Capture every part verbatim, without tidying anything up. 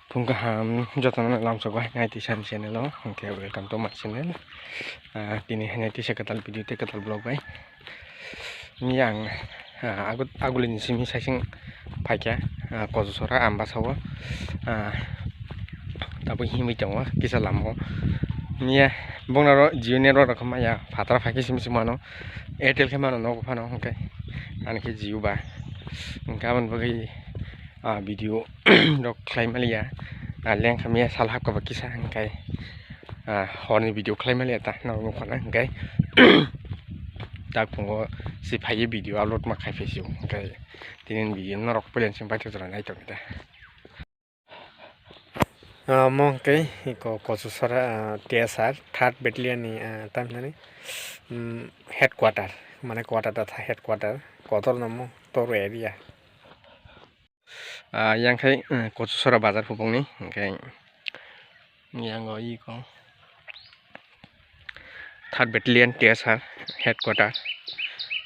Phung kaham jotono lamsogo hai nai tisa ni channel o, hwnkhe welcome to my channel. Ah, tini hai nai tisa kwtal video tei kwtal vlog bai. Yang, ah, agu-, agulini simi saising phaikha, ah, Kochusora Ambasa o, ah, tabuk himwi tongo kisa lama o. Miya bongno oro Jio network rok maya phataro phaikhe simi simi mano, Airtel khe mano nogo phano, hwnkhe ani khe Jio ba, hwnkhe aboni bagwi ah, video rok khlai maliya, ah, lengkha miya sal hakha ba kisa hwnkhe, ah, horni video khlai maliya ta norok nukha na hwnkhe tak phungo se phaiwi video upload ma khai phaisio hwnkhe tini video norok puila simi paithak jora naitokdi ta. Ah, omo hwnkhe iko Kochusora, ah, T S R third battalion ni, ah, tamhinani, mm, headquarter, mane quarter ta headquarter, kotor nomo Toru area. Ah, yang khai, eh, Kochusora bazar phubungni, hwnkhe yang o iko third battalion T S R headquarter.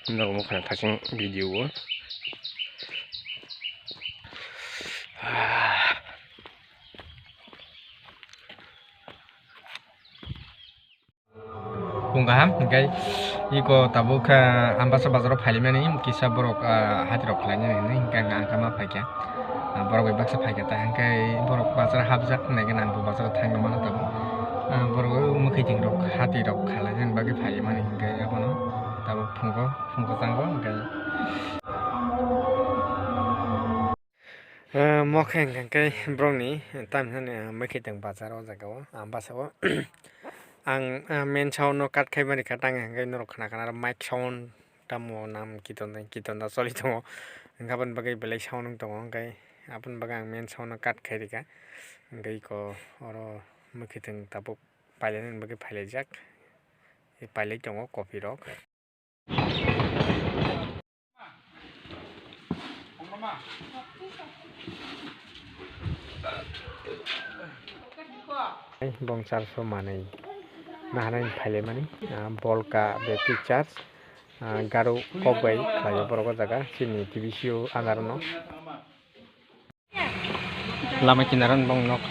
Norok nukha na thasing video o. Ah. Phung kaham, hwnkhe iko tabuk khe Ambasa bazaro phailaimani kisa borok, ah, hatirok khlainani hinwi hwnkhe ang khe ma phaikha. Ah, borok bai baksa phaikha ta, hwnkhe borok bazar hapjak hwnkhe nang bo bazaro thangwi mano tabuk. Ah, borok o mwkhwtwng rok hatirok khalainani bagwi phailaimani hwnkhe abono tabuk phungo, phungo chango hwnkhe. Ah, mokhe hwnkhe borokni tamhinani, ah, mwkhwtwng bazar o jaga o, ah, basa o. Ang, ah, main sound no cut khai mani kha, tang hwnkhe norok khna khna aro mic sound tamo nam kiton da, kiton da choli tongo. Hwnkhe aboni bagwi belai sound wng tongo, hwnkhe aboni bagwi ang main sound no cut khai rikha. Hwnkhe iko oro mwkhwtwng tabuk pailainani bagwi phailaijak. Pailai tongo copy rok. Bong charso manwi naharani phailaimani, ah, Bolka Baptist Church, ah, Garo kok bai khlaio borok o jaga chini T V C o andarono. Lama kinaro bong nok.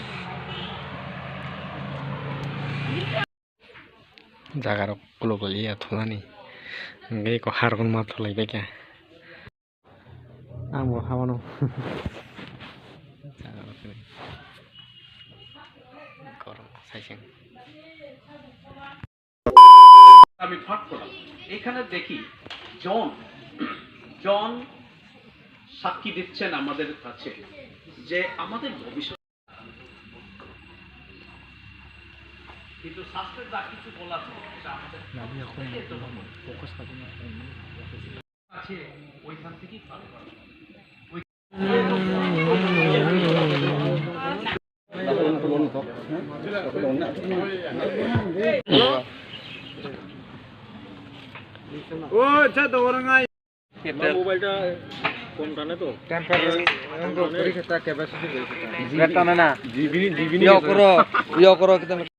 Jaga rok kolok lia thunani. Hingke eko harok ma thulai bai khe. Ang bo habano. Jaga rok ni. Korok saising. আমি পাঠ করাম। এখানে দেখি জন, জন সাক্ষী দিচ্ছেন আমাদের কাছে যে আমাদের ভবিষ্যৎ কিন্তু শাস্ত্রে যা কিছু বলা আছে, সেটা আমাদের প্রত্যেকের জন্য বলে। আছে, ওইখান থেকেই পাঠ করা। Mobile ta kom tane to. Temporary. Ang to puri khata capacity beri khata. Red tane na. G B ni, G B ni. Yo koro, yo koro kita.